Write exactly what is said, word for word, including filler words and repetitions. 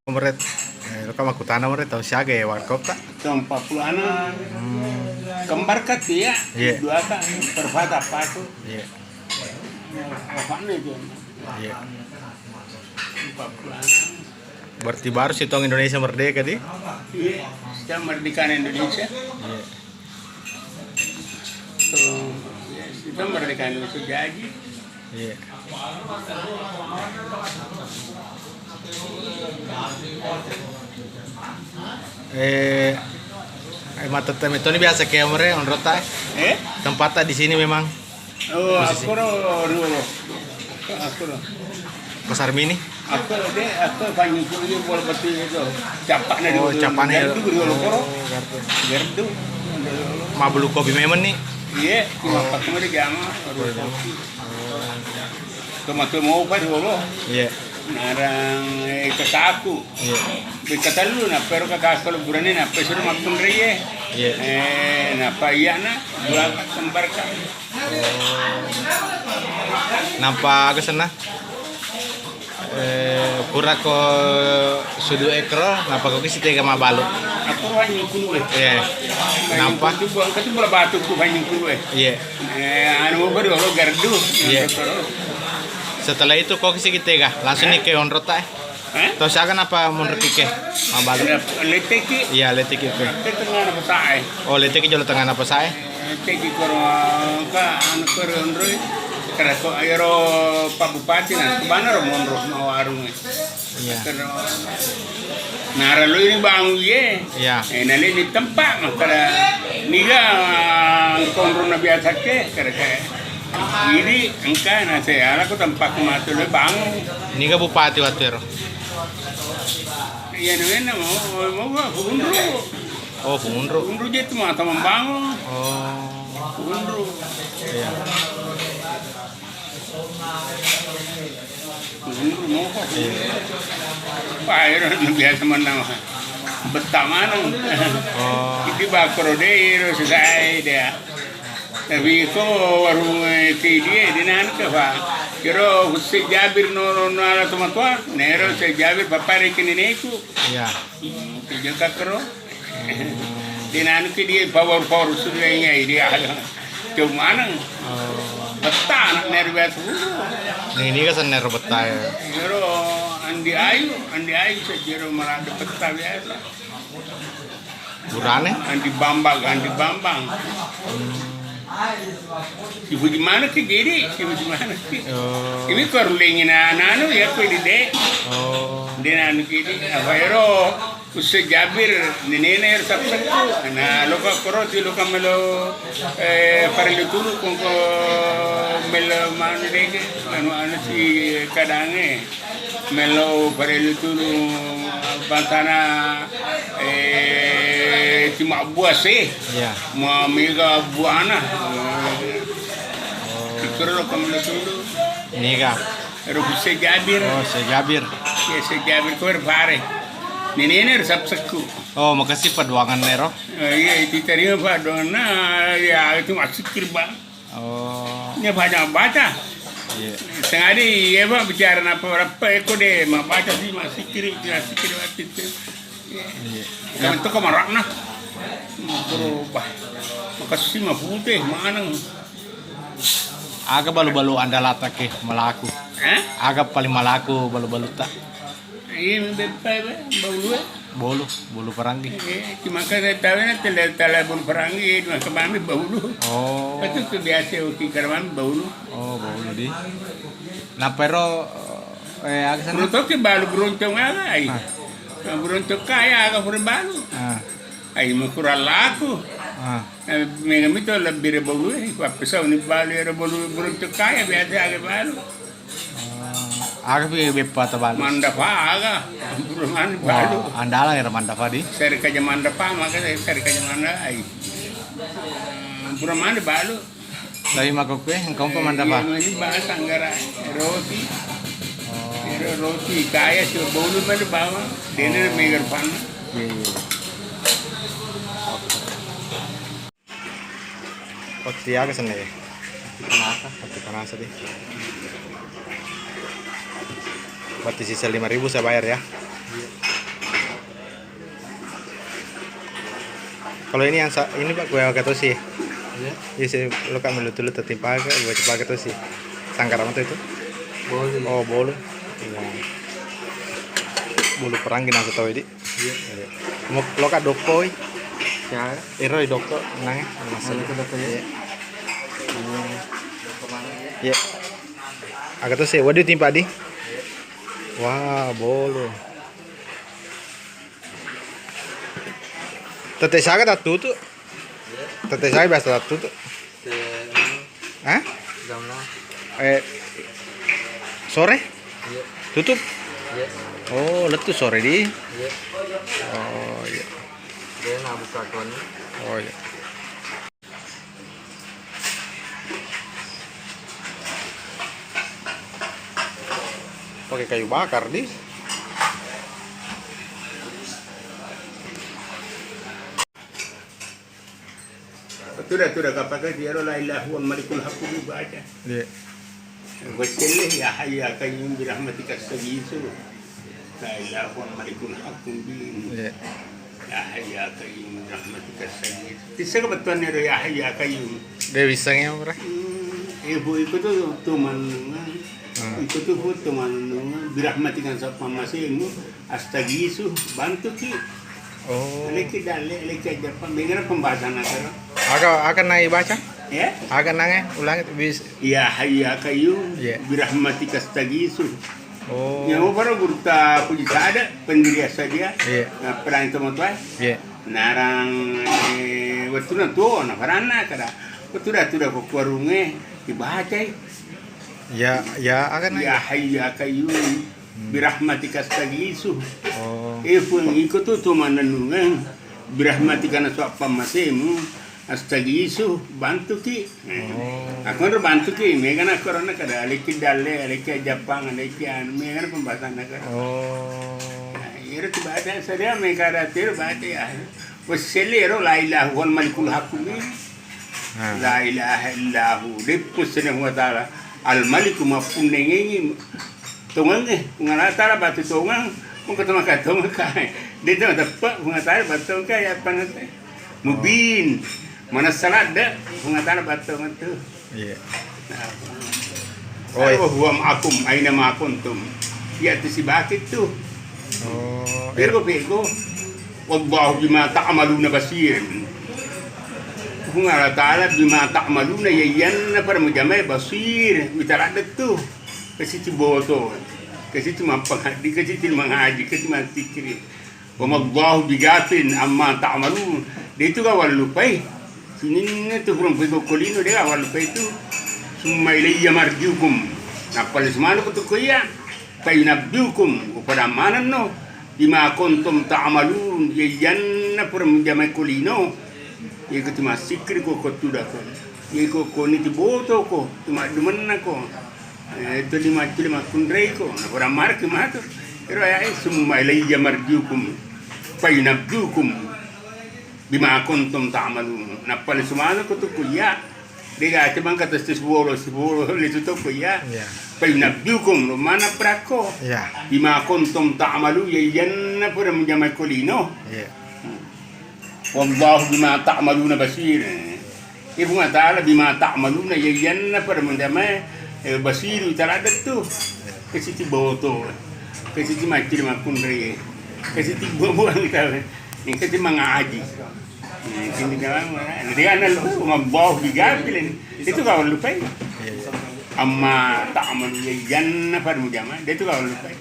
Meret, eh, lo ka makkutana meret, tau siaga ya warkop ta? Tau empat puluh anak. Hmm. Kembar ka tiya, iya, dua ka, perfata apa tu? Iya. Apa nih tu? Iya. Empat puluh anak. Berarti baru sih tong Indonesia merdeka di? Iya, kita merdeka Indonesia. Iya. Tuh, ya, kita merdeka Indonesia jadi. Iya. Eh, eh, matette metoni biasa ke amre onrota, eh? Eh? Tempatnya di sini memang. Oh, posisi. Aku ro, ro, aku ro. Pasar Mini? Aku de, aku banyu kulit bola betul itu. Capaknya. Oh, dulu. Capaknya. Gardu, dulu, oh, koro. Gardu. Gardu. Mabulu kopi memang nih. Iya, cuma, oh, pakai mereka jama, baru kopi. Tomato mau apa dulu? Iya. Narang, eh, kakaku. Iya. Bikatalu na pero kakaku lo burane na pesuru makkun reye. Iya. Eh, napa iya na? Dua kembar ka. Oh. Nampa aga senna? Eh, pura ko sudu ekro, napa ko kisi tega mabalu? Aku hanying kulu, eh. Iya. Nampa? Kati bola batu ku hanying kulu, eh. Iya. Eh, anu baru lo gardu. Iya. Setelah itu ko kisi tega, langsung, eh, ni ke onrota, eh. Hah? Tau siaga napa monroki ke? Mabalu. Letteki. Iya, letteki ke. Ke tengah napa sae. Oh, letteki jolo tengah napa sae. Letteki koro ka anu koro onroi. Kara ko ayoro Pak Bupati na, kebana ro monro ma warung. Iya. Koro nara lo ini bangun ye. Iya. Eh, nale ni tempat, makara niga konro na biasa ke, kara ke. Jadi, engka na saya ala ko tempat matu le bangun. Niga bupati waktu ero? Iya, nu enak mau, mau, mau gua Punru. Oh, Punru. Punru je tu mata membangun. Oh. Punru. Iya. Punru mau kok. Iya. Wah, ero biasa menang. Betah maneng. Oh. Jadi bakro deh, ero selesai dia. Tapi ko warung, eh, ke dia, dia nanu ke, Pak. Kiro Husse Jabir no, no ala tomatua, nero Husse Jabir papare ke neneku. Iya. Hmm, ke jaka kero. Hmm. Dia nanu ke dia power-power sudah ya, dia. Cuma maneng. Oh. Betah anak nero biasa. Ini, ini kan nero betah ya. Kiro Andi Ayu, Andi Ayu sejero malah ada betah biasa. Burane? Andi Bambang, Andi Bambang. Hmm. Si Puji mana ke jadi? Si Puji mana ke? Oh. Ini ko rulengin anu ya, ko di de. Oh. De nanu ke di. Apa ero? Husse Jabir, nenena ero sappeku. Nah, lo ka koro ti lo ka melo, eh, parellu tulu kongko melo manu dege. Anu, anu si kadange. Melo parellu tunu bangsana, eh, cuma buah sih. Iya. Ma mega buana. Pikir lo kamu tunu. Niga. Ero Husse Jabir. Oh, Husse Jabir. Iya, Husse Jabir ko pare. Nenena ero sappeku. Oh, makasih paduangan nero. Eh, iya, itu terima paduangan. Nah, ya itu masih kirba. Oh. Ini banyak baca. Iya. Tengah di, iya, Pak, bicara apa, apa, eko deh, mau baca sih, masih kiri, masih kiri, masih kiri. Iya. Yang itu kemarak nah. Berubah. Makasih mah putih, maneng. Aga balu-balu andalata ke malaku. Hah? Aga paling malaku balu-balu tak. Iya, beppa, be, baulu, eh. Bolu, bolu Paranggi. Eh, cuma kan saya tahu na tele tala bolu Paranggi, cuma kemami baulu. Oh. Itu tuh biasa uki karamami baulu. Oh, baulu di. Napero, eh, aga sana? Bulu toki balu beruntung aga, ai. Ah. Nah, beruntung kaya aga pura balu. Ah. Ai, mau kurang laku. Ah. Eh, mega mito lebih re baulu, eh, apa sau ni balu, ero balu beruntung kaya, biasa aga balu. Oh, aga pi beppa tabalu? Mandafa aga. Pura mani balu. Wah, andalang ero mandafa di? Seri kaja mandafa, maka seri kaja manda, ai. Hmm, pura mani balu. Tapi mako kue, engka umpa mandafa? Iya, ini bahasa anggara roti. Oh. Ero roti, kaya si baulu mani bawa. Dene, oh, megar pan. Iya, iya. Oke. Watti aga senna ya? Watti panasa. Watti panasa di. Berarti sisa lima ribu saya bayar ya? Iya. Kalau ini yang sa-, ini, Pak, kue apa tuh sih? Iya. Iya sih, lo kan melu tulu tetimpaga, buat timpaga tuh sih. Sangkar apa tuh itu? Bolu. Oh, bolu. Iya. Bolu perang gini, nasa tahu ini. Iya. Iya. Mau lo kan dokko, ih. Ya. Ero dokko, nang, ya. Masuk. Ada dokko, ya? Iya. Iya. Aga tuh sih, waduh, timpa di. Wah, bolu. Tette saga tattutu. Tette saga biasa tattutu. Hah? Eh, sore? Tutup? Oh, lettu sore di. Oh, iya. Oh, iya. Pakai kayu bakar di. Tuda, tuda, kapaka tiaro la ilaha huwal malikul haqqu dibaca. Iya. Wasselle, ya hayyu ya qayyum bi rahmatika astaghiitsu. La ilaha huwal malikul haqqu bi. Iya. Ya hayyu ya qayyum bi rahmatika astaghiitsu. Tissaka bettuanna ero ya hayyu ya qayyum. De wissengngi apa, Bro? Hmm, eh, bu, iko tu, tu mannungan. Hmm. Iko tu, bu, tu mannungan. Bi rahmatika, sappa masemu. Astaghiitsu, bantuki. Oh. Aleki dalle, aleki ajappa, mengana pembahasan akara. Aga, aga nai baca? Ya? Aga nange, ulangi, bis. Ya hayyu ya qayyum, iya, bi rahmatika astaghiitsu. Oh. Ya, mau para gurutta puji sada, pendiri saja. Iya. Nah, perang itu mau tuai. Iya. Narang, eh, wettunna tuo, na paranna kada. Wettu da, tu da ko warunge, dibacai. Ya, ya, aga nai. Ya hayyu ya qayyum. Hmm. Birahmatika astaghiitsu. Oh. Eh, Puang, iko tu, tu mannennungeng. Birahmatika nasaba pammasemu. Astaghiitsu, bantuki. Eh. Oh. Aku nro bantuki, megana korona kada, aleki dalle, aleki ajappang, aleki anu, megana pembahasanna kada. Oh. Nah, iyaro tu baca saja, mega ada tero baca ya. Wasselle ero la ilaha huwal malikul haqqu. Ah. La ilaha illahu. Deppu sene Puang Ta'ala. Al Maliku mappunnengengi. Tongengnge, Puang Allah Ta'ala batu tongeng, mengko to maka tongeng ka. De to teppe, Puang Allah Ta'ala batu tongeng ka, ya panase. Mubin. Mana salah de, Puang Allah Ta'ala batu tongeng tu. Iya. Nah. Oh, iya. Wa huwa ma'akum aina ma kuntum. Ya tu si bakit tu. Oh, pego, pego. Wallahu bima ta'maluna basir. Puang Allah Ta'ala bima ta'maluna, ya iyanna pada mujamae basir. Witaladde tu. Kasi tu boto, kasi tu mappangadi, kasi tu mangaji, kasi mazzikiri. Wa mallahu bighafilin amma ta'malun. De tu gawallupai. Sininna tu purang pegokkolino de gawallupai tu. Summa ilayya marji'ukum. Nappa lesu maneng ko tu ko iya. Fa yunabbi'ukum. Upada manenno. Bima kuntum ta'malun. Iya iyanna purang jamai ko lino. Iko tu massikkiri ko, ko tudako. Iko ko ni tu boto ko. Tu maddumenna ko. Eh, tuli maccule makkunrai ko, na pura marki matu. Ero aya'e, "Summa ilayya marji'ukum fa yunabbi'ukum bima kuntum ta'malun." Nappa lesu maneng ko tu ko iya. Dega cuma kata sipolo, sipolo lesu to ko iya. Iya. Fa yunabbi'ukum, lo mana perakko. Iya. Bima kuntum ta'malu, ya iyanna pura menjamai ko lino. Iya. Wallahu bima ta'maluna basir. Eh, Puang Ta'ala bima ta'maluna, ya iyanna pada mendamai, eh, basiru taladde tu. Kasi ti boto. Kasi ti macciri makkunrai. Kasi ti buang-buang kita. Engka ti mangaji. Eh, kini kawan, jadi ana lo, wallahu bighafilin. Itu kawan lupai. Amma ta'malu, ya iyanna pada mendamai. Dia tu kawan lupai.